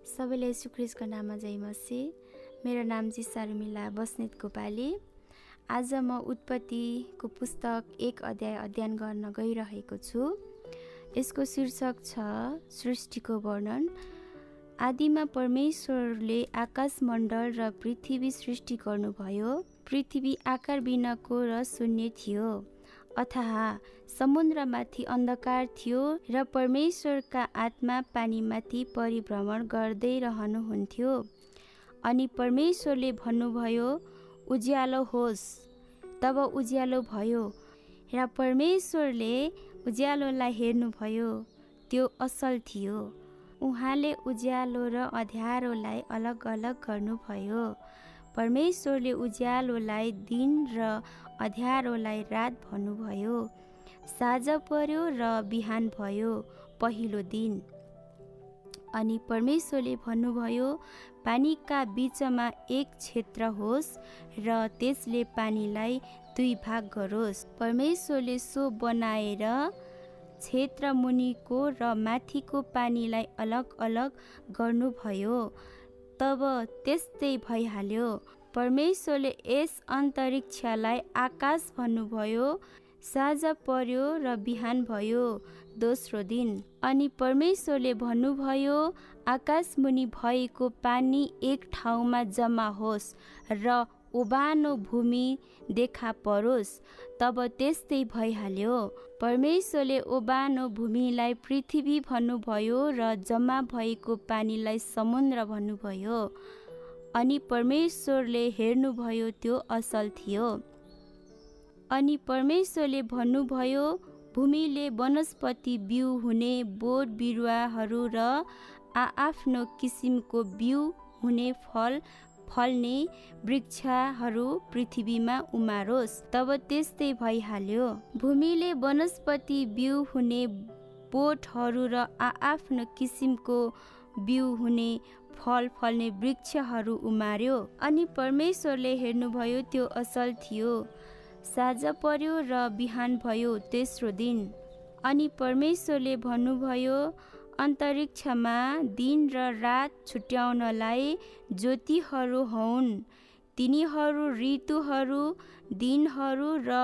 सबैले येशू ख्रीष्टको नाममा जय मसीह। मेरो नाम चाहिँ शर्मिला बस्नेत गोपाली। आज म उत्पत्तिको पुस्तक 1 अध्याय अध्ययन गर्न गइरहेको छु। यसको शीर्षक छ सृष्टिको वर्णन। आदिमा परमेश्वरले आकाशमण्डल र पृथ्वी सृष्टि गर्नुभयो। पृथ्वी आकार बिनाको र शून्य थियो। अथाह समुद्रमाथि अन्धकार थियो र परमेश्वरका आत्मा पानीमाथि परिभ्रमण गर्दै रहनुहुन्थ्यो। अनि परमेश्वरले भन्नुभयो, उज्यालो होस्। तब उज्यालो भयो र परमेश्वरले उज्यालोलाई हेर्नुभयो, त्यो असल थियो। उहाँले उज्यालो र अँध्यारोलाई अलग अलग गर्नुभयो। परमेश्वरले उज्यालोलाई दिन र अँध्यारोलाई रात भन्नुभयो। साँझ पर्यो र बिहान भयो, पहिलो दिन। अनि परमेश्वरले भन्नुभयो, पानीका बीचमा एक क्षेत्र होस् र त्यसले पानीलाई 2 भाग गरोस्। परमेश्वरले सो बनाएर क्षेत्र मुनिको र माथिको पानीलाई अलग अलग गर्नुभयो। तब त्यस्तै भइहाल्यो। परमेश्वरले यस अन्तरिक्षलाई आकाश भन्नुभयो। साँझ पर्यो र बिहान भयो, दोस्रो दिन। अनि परमेश्वरले भन्नुभयो, आकाश मुनि भएको पानी एक ठाउँमा जम्मा होस् र ओबानो भूमि देखा परोस्। तब त्यस्तै भइहाल्यो। परमेश्वरले ओबानो भूमिलाई पृथ्वी भन्नुभयो र जम्मा भएको पानीलाई समुद्र भन्नुभयो। अनि परमेश्वरले हेर्नुभयो, त्यो असल थियो। अनि परमेश्वरले भन्नुभयो, भूमिले वनस्पति बिउ हुने बोट बिरुवाहरू र आआफ्नो किसिमको बिउ हुने फल फल्ने वृक्षहरू पृथ्वीमा उमारोस्। तब त्यस्तै भइहाल्यो। भूमिले वनस्पति बिउ हुने बोटहरू र आआफ्नो किसिमको बिउ हुने फल फल्ने वृक्षहरू उमार्यो। अनि परमेश्वरले हेर्नुभयो, त्यो असल थियो। साँझ पर्यो र बिहान भयो, तेस्रो दिन। अनि परमेश्वरले भन्नुभयो, अन्तरिक्षमा दिन र रात छुट्याउनलाई ज्योतिहरू होउन्। तिनीहरू ऋतुहरू, दिनहरू र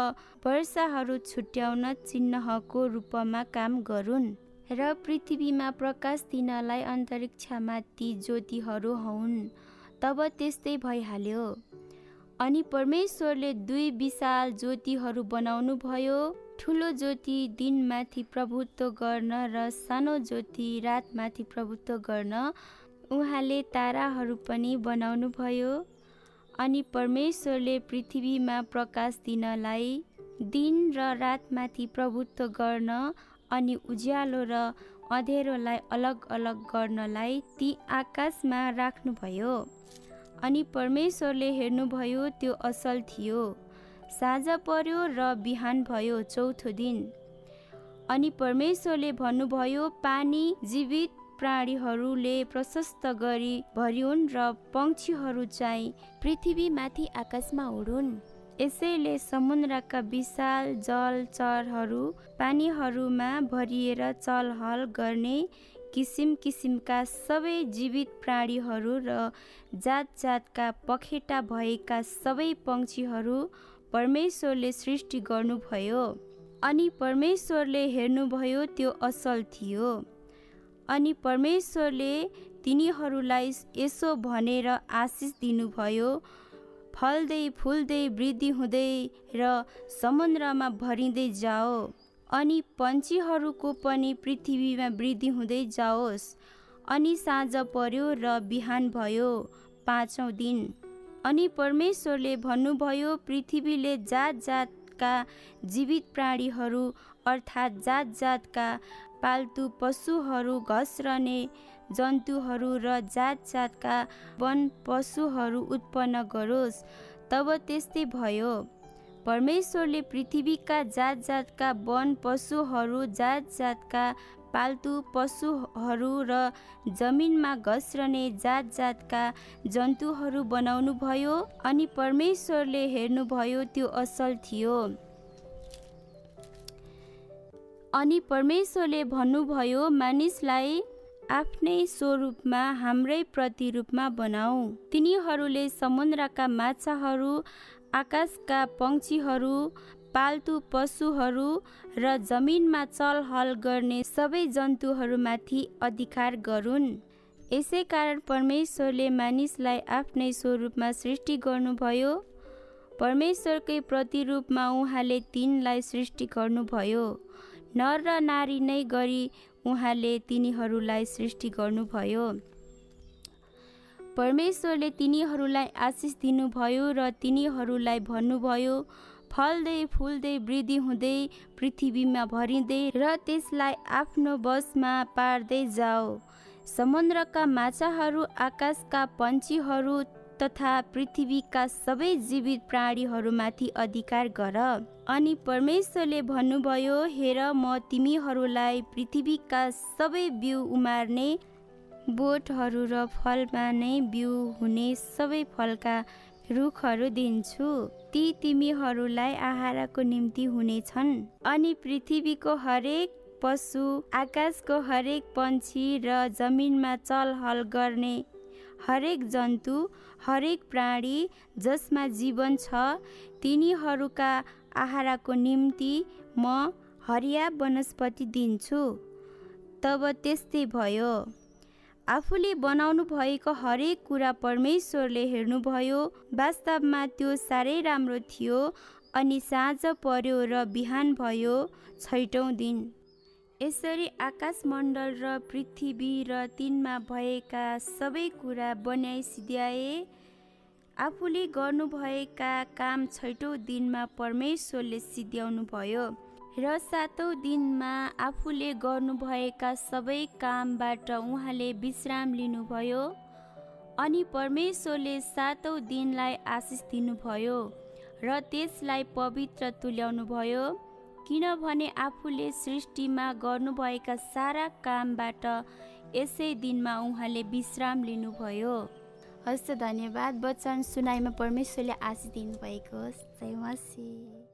वर्षहरू छुट्याउन चिन्हको रूपमा काम गरून्। र पृथ्वीमा प्रकाश दिनलाई अन्तरिक्षमा ती ज्योतिहरू होउन्। तब त्यस्तै भइहाल्यो। अनि परमेश्वरले 2 विशाल ज्योतिहरू बनाउनु भयो। ठुलो ज्योति दिनमाथि प्रभुत्व गर्न र सानो ज्योति रातमाथि प्रभुत्व गर्न। उहाँले ताराहरू पनि बनाउनु भयो। अनि परमेश्वरले पृथ्वीमा प्रकाश दिनलाई, दिन र रातमाथि प्रभुत्व गर्न अनि उज्यालो र अँध्यारोलाई अलग अलग गर्नलाई ती आकाशमा राख्नुभयो। अनि परमेश्वरले हेर्नुभयो, त्यो असल थियो। साँझ पर्यो र बिहान भयो, चौथो दिन। अनि परमेश्वरले भन्नुभयो, पानी जीवित प्राणीहरूले प्रशस्त गरी भरिउन् र पक्षीहरू चाहिँ पृथ्वीमाथि आकाशमा उडुन्। यसैले समुद्रका विशाल जलचरहरू पानीहरूमा भरिएर चलहल गर्ने किसिम किसिमका सबै जीवित प्राणीहरू र जात जातका पखेटा भएका सबै पक्षीहरू परमेश्वरले सृष्टि गर्नुभयो। अनि परमेश्वरले हेर्नुभयो, त्यो असल थियो। अनि परमेश्वरले तिनीहरूलाई यसो भनेर आशिष दिनुभयो, फल्दै फुल्दै वृद्धि हुँदै र समुद्रमा भरिँदै जाओ। अनि पन्छीहरूको पनि पृथ्वीमा वृद्धि हुँदै जाओस्। अनि साँझ पर्यो र बिहान भयो, 5औं दिन। अनि परमेश्वरले भन्नुभयो, पृथ्वीले जात जातका जीवित प्राणीहरू अर्थात् जात जातका पाल्तु पशुहरू, घस्रने जन्तुहरू र जात जातका वन पशुहरू उत्पन्न गरोस्। तब त्यस्तै भयो। परमेश्वरले पृथ्वीका जात जातका वन पशुहरू, जात जातका पाल्तु पशुहरू र जमिनमा घस्रने जात जातका जन्तुहरू बनाउनु भयो। अनि परमेश्वरले हेर्नुभयो, त्यो असल थियो। अनि परमेश्वरले भन्नुभयो, मानिसलाई आफ्नै स्वरूपमा हाम्रै प्रतिरूपमा बनाऊ। तिनीहरूले समुद्रका माछाहरू, आकाशका पक्षीहरू, पाल्तु पशुहरू र जमिनमा चलहल गर्ने सबै जन्तुहरूमाथि अधिकार गरून्। यसै कारण परमेश्वरले मानिसलाई आफ्नै स्वरूपमा सृष्टि गर्नुभयो। परमेश्वरकै प्रतिरूपमा उहाँले तिनलाई सृष्टि गर्नुभयो। नर र नारी नै गरी उहाँले तिनीहरूलाई सृष्टि गर्नुभयो। परमेश्वरले तिनीहरूलाई आशिष दिनुभयो र तिनीहरूलाई भन्नुभयो, फल्दै फुल्दै वृद्धि हुँदै पृथ्वीमा भरिँदै र त्यसलाई आफ्नो वशमा पार्दै जाओ। समुद्रका माछाहरू, आकाशका पक्षीहरू तथा पृथ्वीका सबै जीवित प्राणीहरूमाथि अधिकार गर। अनि परमेश्वरले भन्नुभयो, हेर म तिमीहरूलाई पृथ्वीका सबै बिउ उमार्ने बोटहरू र फलमा नै बिउ हुने सबै फलका रुखहरू दिन्छु। ती तिमीहरूलाई आहारको निम्ति हुनेछन्। अनि पृथ्वीको हरेक पशु, आकाशको हरेक पक्षी र जमिनमा चलहल गर्ने हरेक जन्तु, हरेक प्राणी जसमा जीवन छ, तिनीहरूका आहारको निम्ति म हरिया वनस्पति दिन्छु। तब त्यस्तै भयो। आफूले बनाउनु भएको हरेक कुरा परमेश्वरले हेर्नुभयो। वास्तवमा त्यो साह्रै राम्रो थियो। अनि साँझ पर्यो र बिहान भयो, 6औं दिन। यसरी आकाशमण्डल र पृथ्वी र तिनमा भएका सबै कुरा बनाई सिद्ध्याए। आफूले गर्नुभएका काम 6औं दिनमा परमेश्वरले सिद्ध्याउनु भयो र 7औं दिनमा आफूले गर्नुभएका सबै कामबाट उहाँले विश्राम लिनुभयो। अनि परमेश्वरले 7औं दिनलाई आशिष दिनुभयो र त्यसलाई पवित्र तुल्याउनुभयो, किनभने आफूले सृष्टिमा गर्नुभएका सारा कामबाट यसै दिनमा उहाँले विश्राम लिनुभयो। हस् त, धन्यवाद। वचन सुनाइमा परमेश्वरले आशिष दिनुभएको होस्। जय मसीह।